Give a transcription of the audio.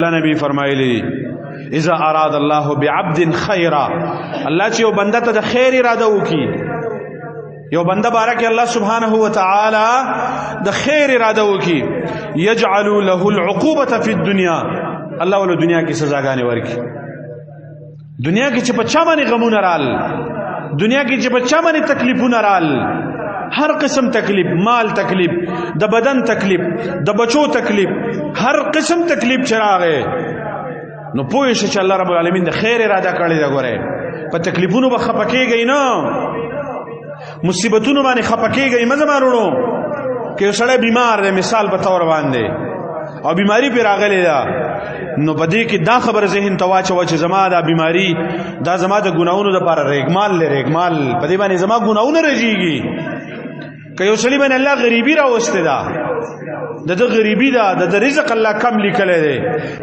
الله نبی فرمایلی اذا اراد الله بعبد خیرا، الله چې یو بنده ته د خیر اراده وکي، یو بنده بارک الله سبحانه و تعالی د خیر اراده وکي، یجعل له العقوبه فی الدنیا، الله ول دنیا کې سزاګانې ورکي. دنیا کې چې په چا باندې غمونه رال، دنیا کې چې په چا باندې تکلیفونه رال، هر قسم تکلیف، مال تکلیف، د بدن تکلیف، د بچو تکلیف، هر قسم تکلیف چراغه، نو پوه شي چې الله رب العالمین د خیر اراده کړې ده. ګوره، په تکلیفونو به خپه کېږئ نه، مصیبتونو باندې خپه کېږئ مه. زما وروڼو، که یو سړی بیمار دی مثال په تور باندې او بیماری پرې راغلې ده، نو په دې کې دا خبره ذهن ته واچوه چې زما دا بیماری دا زما د ګناهونو لپاره ریګمال لري، ریګمال په دې باندې زما ګناهونه رژیږي. که یو سړي باندې الله غریبي راوستې ده، د غریبي ده، د رزق الله کم لیکلی دی.